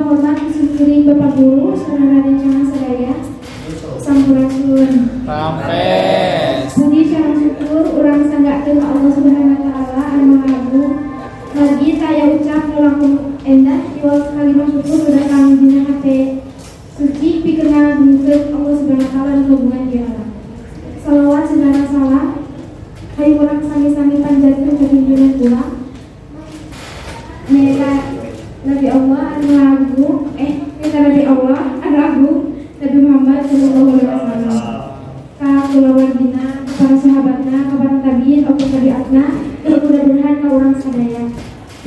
Terhormat kuring Bapak Guru sareng rencana sadaya. Sampurasun. Rampes. Puji sareng syukur urang sanggakeun ka Allah Subhanahu wa taala anu Maha Agung. Margi taya ucap langkung endah iwal kalimah syukur datang dina hate suci pikeun ngagungkeun Allah Subhanahu wa taala nu kagungan di alam. Salawat segala salam hayu urang sami-sami panjatkeun ka junjungan urang nyaeta Nabi Allah anu agung nyaeta Nabi Allah anu agung Nabi Muhammad sallallahu alaihi wasallam ka kulawargina, ka para sahabatna, ka para tabiin, oge tabiatna, mudah-mudahan ka urang sadaya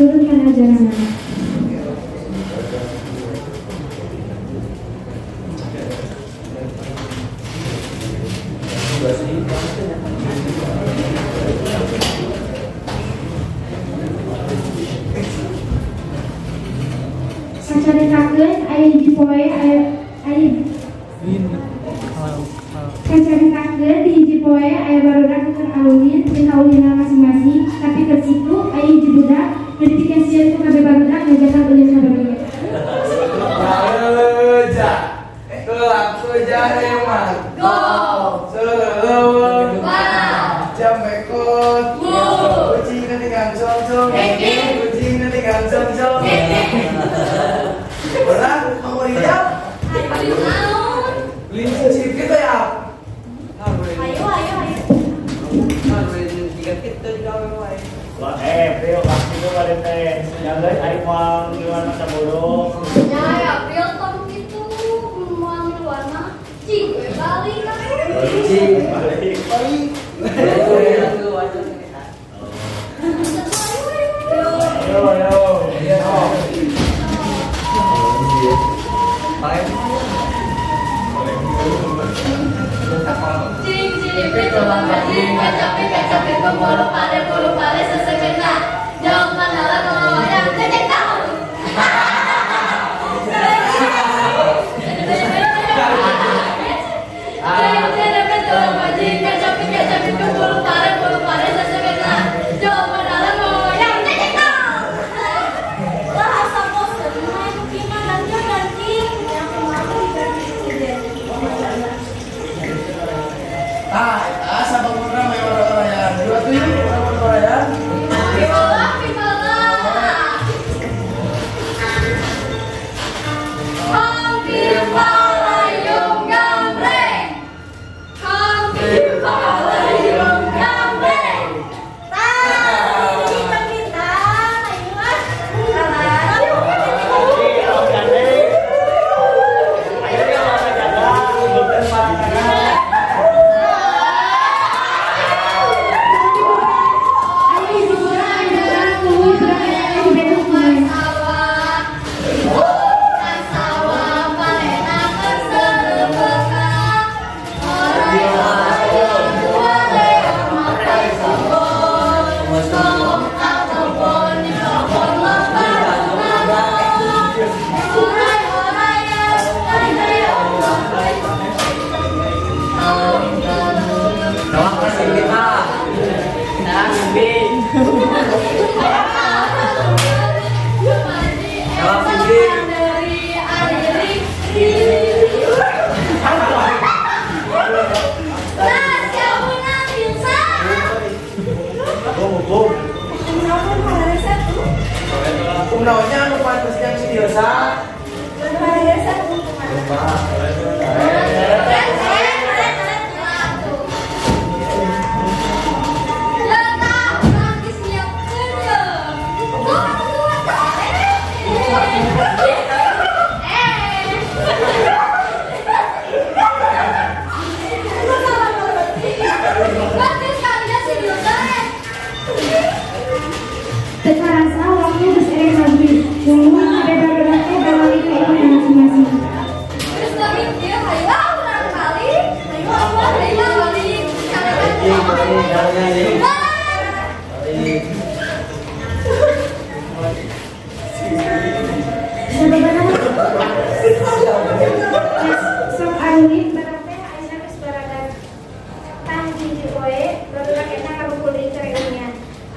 turut kana ajaranna. Kacaritakeun aya hiji poe aya kacaritakeun di hiji poe aya barudak keur alulin minta ulinan masing-masing, tapi keur kitu aya hiji budak nu dipikeun sieun ku kabeh barudak ngajakan ulin ka barudak.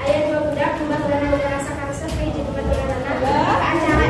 Aya dua budak nu baheulana boga rasa karesep ka hiji babaturanana.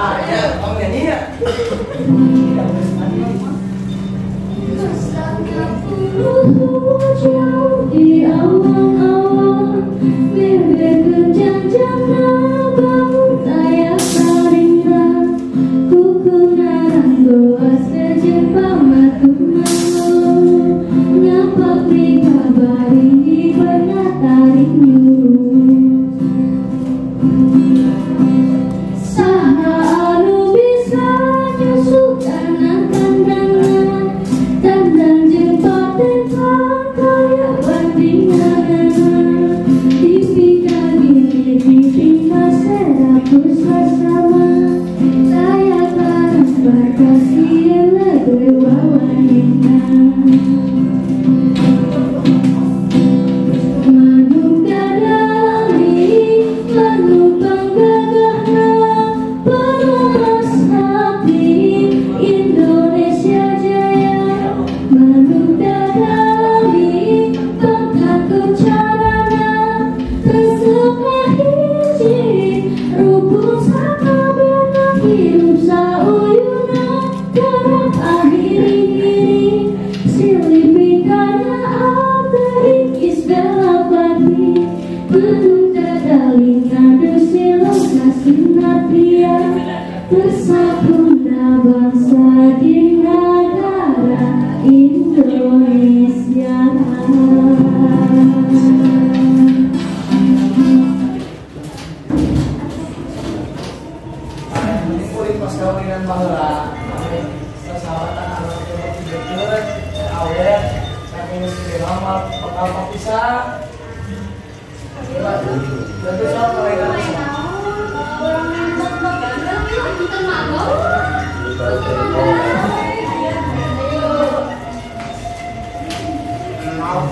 Ya, kamu nyanyi ya? Jauh di awang-awang, bebek kejanjana bangun taya saringan, kuku narang goa sejepa matu malu, ngapa prikabari pernah tarik nyuruh. Saha anu bisa nyusup kana kandangan, tandang jeung patentang kaya bandinganana. TV kagini TV maseratus sasama, taya karas bakasi legoy wawanina. Manuk dadali, manuk panggagahna, penuh hati Indonesia jaya. Manuk dadali, pangkaku carana, resep hiji, rupun sakabehna, hirup sauyuna, kerap akhiri-kiri, silipikana aterik isgalapati, manuk dadali ngadu silong kasinatria, bersakuna bangsa di negara Indonesia. Ini kulit pas kawinan baheula. Sasawatan anu teu deket, awet, saking geus lama bakal papisah. Berarti soal kawinan. Maaf,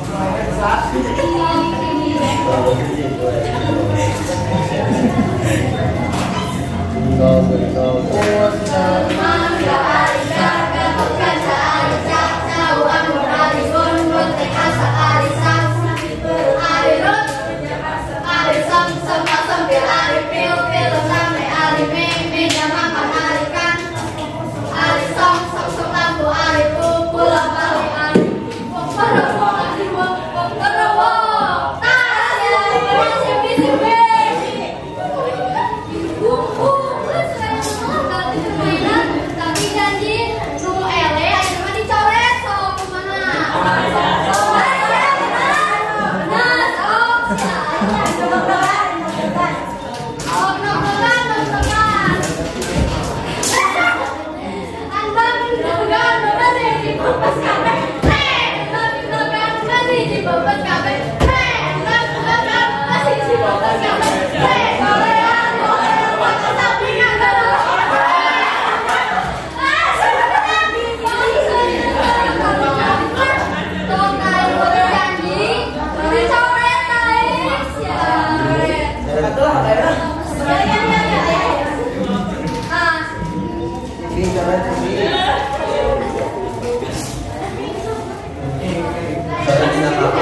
Ini